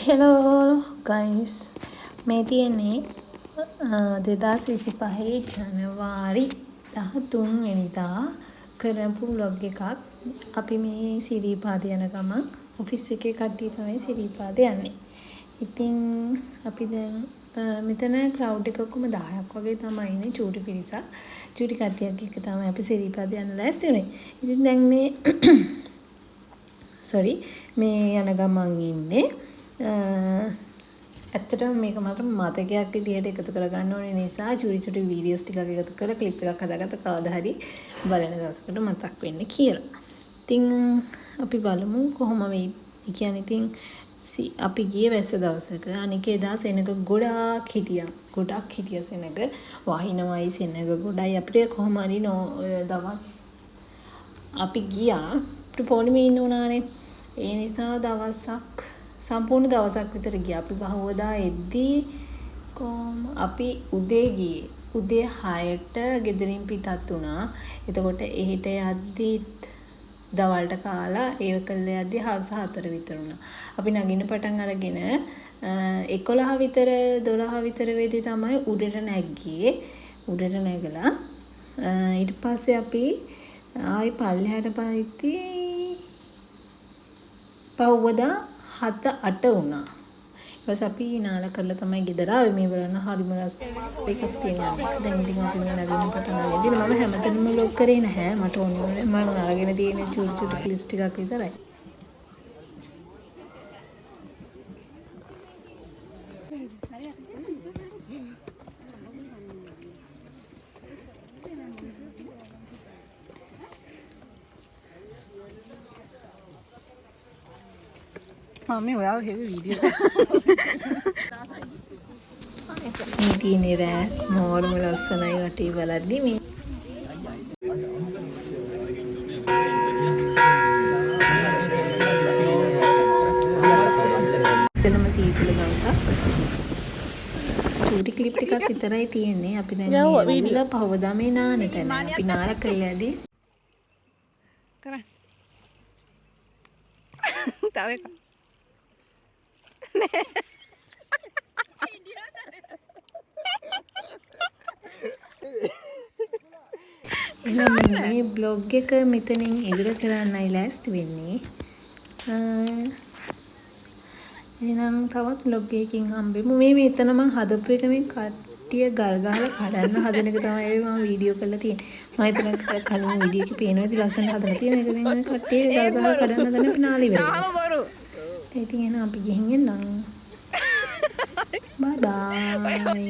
Hello guys, මේ තියෙන්නේ 2025 ජනවාරි 13 වෙනිදා කරපු ව්ලොග් එකක්. අපි මේ සිරිපාද යන ගමන් ඔෆිස් එකේ කට්ටිය තමයි සිරිපාද යන්නේ. ඉතින් අපි දැන් මෙතන ක්‍රවුඩ් එක ඔක්කොම 10ක් වගේ තමයි ඉන්නේ, චූටි පිරිසක්. චූටි කට්ටියක් එක්ක තමයි අපි සිරිපාද යන්න ලෑස්ති වුණේ. ඉතින් දැන් මේ සෝරි, මේ යන ගමන් ඉන්නේ. ඇත්තටම මේක මට මතකයක් විදිහට එකතු කරගන්න ඕනේ නිසා චූටි චූටි වීඩියෝස් ටිකක් එකතු කරලා ක්ලිප් එකක් හදාගත්ත, කවදා හරි බලන දවසකට මතක් වෙන්න කියලා. ඉතින් අපි බලමු කොහොම වෙයි. ඒ කියන්නේ ඉතින් අපි ගියේ වැස්ස දවසක. අනික එදා සෙනඟ ගොඩාක් හිටියා. ගොඩක් හිටියා සෙනඟ. වහිනවයි සෙනඟ ගොඩයි. අපිට කොහොම හරි දවස් අපි ගියා. අපිට පොණිමේ ඉන්න උනානේ. ඒ නිසා දවසක් සම්පූර්ණ දවසක් විතර ගියා. අපි බහුවදා එද්දී කොහොම අපි උදේ ගියේ. උදේ 6ට ගෙදරින් පිටත් වුණා. එතකොට එහෙට යද්දීත් දවල්ට කාලා ඒව කරලා යද්දී හවස 4 විතර වුණා. අපි නගින්න පටන් අරගෙන 11 විතර 12 විතර වෙද්දී තමයි උඩට නැග්ගේ. උඩට නැගලා ඊට පස්සේ අපි ආයි පල්ලෙහාට පනිද්දී පහුවදා 7 8 වුණා. ඊට පස්සේ අපි නාලා කරලා තමයි ගෙදර ආවේ. මේ බලන්න හරිම ලස්සන එකක් තියෙනවා. දැන් ඉතින් අපි මේ නගින්න පටන් අරගෙන ඉතින් මම හැමතැනම ව්ලොග් කරේ නැහැ. මට ඕනේ වුණේ මම අරගෙන තියෙන චූටි චූටි ක්ලිප්ස් ටිකක් විතරයි. මම මේ ඔයාව හෙව්වේ වීඩියෝ. මේ තියෙන්නේ රෑ මෝරම ලස්සනයි වටේ බලද්දි. මේ එතනම සීතල දවසක්. චූටි ක්ලිප් ටිකක් විතරයි තියෙන්නේ. අපි දැන් මේ වීඩියෝ පහවදා මේ නාන තැන. අපි නාලා කරලා යද්දි කරන්න. තව එකක්. එහෙනම් මේ බ්ලොග් එක මෙතනින් ඉවර කරන්නයි ලෑස්ති වෙන්නේ. එහෙනම් තවත් බ්ලොග් එකකින් හම්බෙමු. මේ මෙතන මං හදපු එක මේ කට්ටිය ගල් ගහලා කඩන්න හදන එක තමයි මම වීඩියෝ කරලා තියෙන්නේ. මම හිතන කලින් වීඩියෝ එකේ පේනවා ඇති ලස්සනට හදලා තියෙන එක. දැන් ඔය කට්ටිය ගල් ගහලා කඩන්න හදන අපි නාලා ඉවර වෙනවා. තාම බොරු. ඉතින් එහෙනම් අපි ගිහින් එන්නම්. බයි බයි.